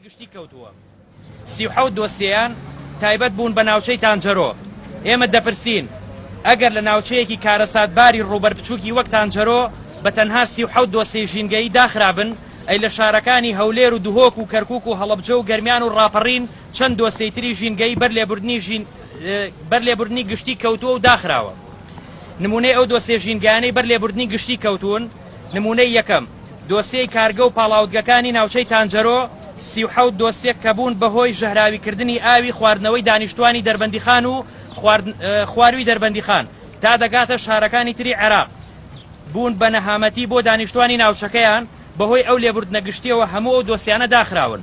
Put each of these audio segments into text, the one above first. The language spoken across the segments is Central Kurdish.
گشتی کەوتووە. 37 دۆسیەیان تایبەت بوون بە ناوچەی تانجەرۆ. ئێمە دەپرسین، ئەگەر لە ناوچەیەکی کارەساتباری ڕووبەر بچووکی وەک تانجەرۆ بە تەنها 37 دۆسیەی ژینگەیی داخرابن، ئەی لە شارەکانی هەولێر و دهۆک و کەرکوک و هەڵەبجە و گەرمیان و ڕاپەڕین چەند دۆسیەی تری ژینگەیی بەر لێبوردنی ژین بەر لێبوردنی گشتی کەوتووە و داخراوە؟ نموونەی ئەو دۆسیە ژینگەیانەی بەر لێبوردنی گشتی کەوتوون، نموونەی یەکەم، دۆسیەی کارگە و پاڵاوتگەکانی ناوچەی تانجەرۆ، 37 دۆسیە کە بوون بەهۆی ژەهراویکردنی ئاوی خواردنەوەی دانیشتوانی دەربەندیخان و خواروی دەربەندیخان تا دەگاتە شارەکانی تری عێراق، بوون بە نەهامەتی بۆ دانیشتوانی ناوچەکەیان، بەهۆی ئەو لێبوردنە گشتیەوە هەموو ئەو دۆسیانە داخراون.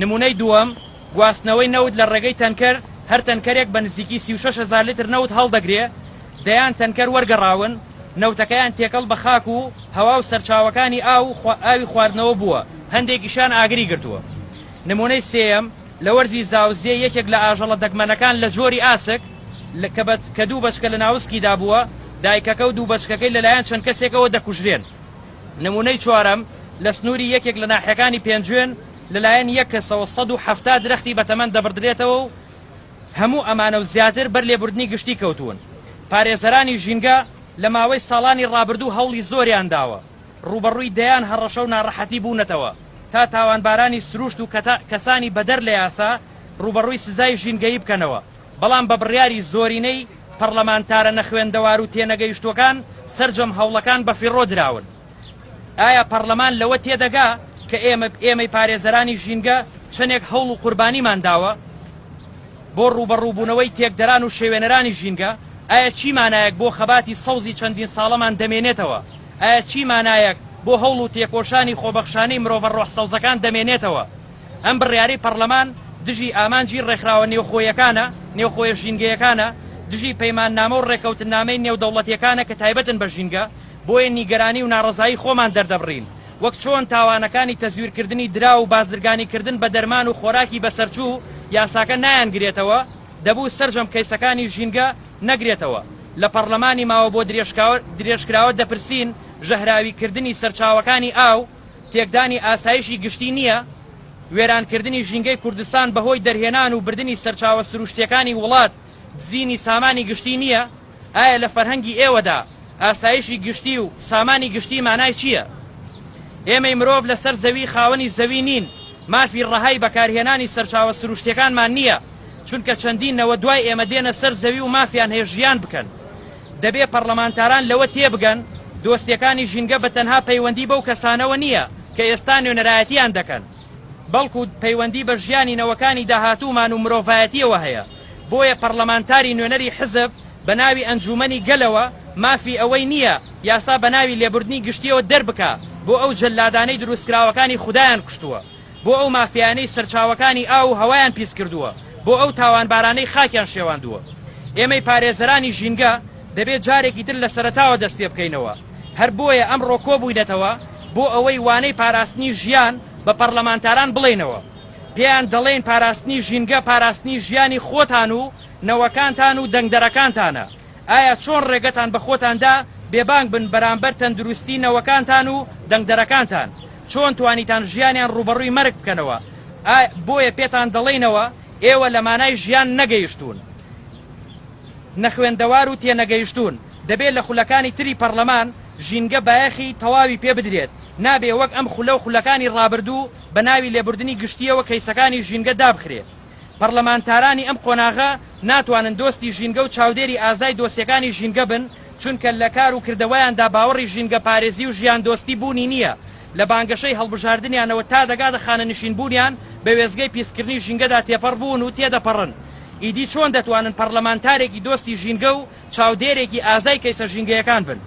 نموونەی دووەم، گواستنەوەی نەوت لە ڕێگەی تەنکەر، هەر تەنکەرێک بە نزیکی 36 هەزار لتر نەوت هەڵدەگرێ، دەیان تەنکەر وەرگەڕاون، نەوتەکەیان تێکەڵ بە خاک و هەوا و سەرچاوەکانی ئاو و ئاوی خواردنەوە بووە، هەندێکیشیان ئاگری گرتووە. نموونەی سێیەم، لە وەرزی زاوزێ یەکێک لە ئاژەڵە دەگمەنەکان لە جۆری ئاسک، کە بە کە دوو بەچکە لە ناوسکیدا بووە، دایکەکە و دوو بەچکەکەی لەلایەن چەند کەسێکەوە دەکوژرێن. نموونەی چوارەم، لە سنووری یەکێک لە ناحیەکانی پێنجوێن لەلایەن یەک کەسەوە 170 درەختی بەتەمەن دەبڕدرێتەوە و هەموو ئەمانە و زیاتر بەر لێبوردنی گشتی کەوتوون. پارێزەرانی ژینگە لە ماوەی ساڵانی ڕابردوو هەوڵی زۆریان داوە، ڕووبەڕووی دەیان هەڕەشە و ناڕەحەتی بوونەتەوە تا تاوانبارانی سروشت و کەسانی بەدەر لە یاسا ڕووبەڕووی سزای ژینگەیی بکەنەوە، بەڵام بە بڕیاری زۆرینەی پەڕلەمانتارە نەخوێندەوار و تێنەگەیشتووەکان سەرجەم هەوڵەکان بەفیڕۆ دراون. ئایا پەڕلەمان لەوە تێدەگا کە ئێمە ئێمەی پارێزەرانی ژینگە چەنێک هەوڵ و قوربانیمان داوە بۆ ڕووبەڕووبوونەوەی تێکدەران و شێوێنەرانی ژینگە؟ ئایا چی مانایەک بۆ خەباتی سەوزی چەندین ساڵەمان دەمێنێتەوە؟ ئایا چی مانایەک بۆ هەوڵ و تێکۆشانی خۆبەخشانەی مرۆڤە ڕۆح سەوزەکان دەمێنێتەوە؟ ئەم بڕیارەی پەڕلەمان دژی ئامانجی ڕێکخراوە نێوخۆیەکانە، نێوخۆیە ژینگەیەکانە، دژی پەیماننامە و ڕێککەوتننامەی نێودەوڵەتیەکانە کە تایبەتن بە ژینگە، بۆیە نیگەرانی و ناڕەزایی خۆمان دەردەبڕین، وەک چۆن تاوانەکانی تەزویرکردنی دراو و بازرگانیکردن بە دەرمان و خۆراکی بەسەرچوو یاساکە نایانگرێتەوە، دەبوو سەرجەم کەیسەکانی ژینگە نەگرێتەوە. لە پەڕلەمانی ماوە بۆ درێژکراوە دەپرسین، ژەهراویکردنی سەرچاوەکانی ئاو، تێکدانی ئاسایشی گشتی نییە؟ وێرانکردنی ژینگەی کوردستان بەهۆی دەرهێنان و بردنی سەرچاوە سروشتییەکانی وڵات، دزینی سامانی گشتی نییە؟ ئایا لە فەرهەنگی ئێوەدا ئاسایشی گشتی و سامانی گشتی مانای چییە؟ ئێمەی مرۆڤ لەسەر زەوی خاوەنی زەوی نین، مافی ڕەهای بەکارهێنانی سەرچاوە سروشتیەکانمان نییە، چونکە چەندین نەوە دوای ئێمە دێنە سەر زەوی و مافیان هەیە ژیان بکەن. دەبێ پەڕلەمانتاران لەوە تێبگەن دۆستیەکانی ژینگە بە تەنها پەیوەندی بەو کەسانەوە نییە کە ئێستا نوێنەرایەتیان دەکەن، بەڵکو پەیوەندی بە ژیانی نەوەکانی داهاتوومان و مرۆڤایەتیەوە هەیە. بۆیە پەڕلەمانتاری نوێنەری حزب بە ناوی ئەنجوومەنی گەلەوە مافی ئەوەی نییە یاسا بە ناوی لێبوردنی گشتییەوە دەربکا بۆ ئەو جەللادانەی دروستکراوەکانی خودایان کوشتووە، بۆ ئەو مافیایانەی سەرچاوەکانی ئاو و هەوایان پیس کردووە، بۆ ئەو تاوانبارانەی خاکیان شێواندووە. ئێمەی پارێزەرانی ژینگە دەبێ جارێکی تر لە سەرەتاوە دەست پێ بکەینەوە. هەر بۆیە ئەمڕۆ کۆبووینەتەوە بۆ ئەوەی وانەی پاراستنی ژیان بە پەڕلەمانتاران بڵێینەوە. پێیان دەڵێین پاراستنی ژینگە پاراستنی ژیانی خۆتان و نەوەکانتان و دەنگدەرەکانتانە، ئایا چۆن ڕێگەتان بە خۆتان دا بێبانگ بن بەرامبەر تەندروستی نەوەکانتان و دەنگدەرەکانتان؟ چۆن توانیتان ژیانیان ڕووبەڕووی مەرگ بکەنەوە؟ ئا بۆیە پێتان دەڵێینەوە ئێوە لە مانای ژیان نەگەیشتوون. نەخوێندەوار و تێنەگەیشتوون، دەبێ لە خولەکانی تری پەڕلەمان ژینگە بایەخی تەواوی پێ بدرێت، نابێ وەک ئەم خولە و خولەکانی ڕابردوو بە ناوی لێبوردنی گشتییەوە کەیسەکانی ژینگە دابخرێ. پەڕلەمانتارانی ئەم قۆناغە ناتوانن دۆستی ژینگە و چاودێری ئازای دۆسیەکانی ژینگە بن، چونکە لە کار و کردەوەیاندا باوەڕی ژینگەپارێزی و ژیاندۆستی بوونی نییە، لە بانگەشەی هەڵبژاردنیانەوە تا دەگاتە خانەنشینبوونیان بە وێستگەی پیسکردنی ژینگەدا تێپەڕ بوون و تێدەپەڕن. ئیدی چۆن دەتوانن پەڕلەمانتارێکی دۆستی ژینگە و چاودێرێکی ئازای کەیسە ژینگەیەکان بن؟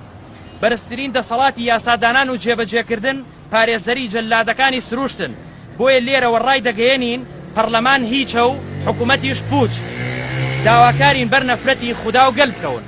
بەرزترین دەسەڵاتی یاسادانان و جێبەجێکردن پارێزەری جەللادەکانی سروشتن، بۆیە لێرەوە ڕایدەگەیەنین پەڕلەمان هیچە و حکومەتیش پوچ. داواکارین بەر نەفرەتی خودا و گەل بکەون.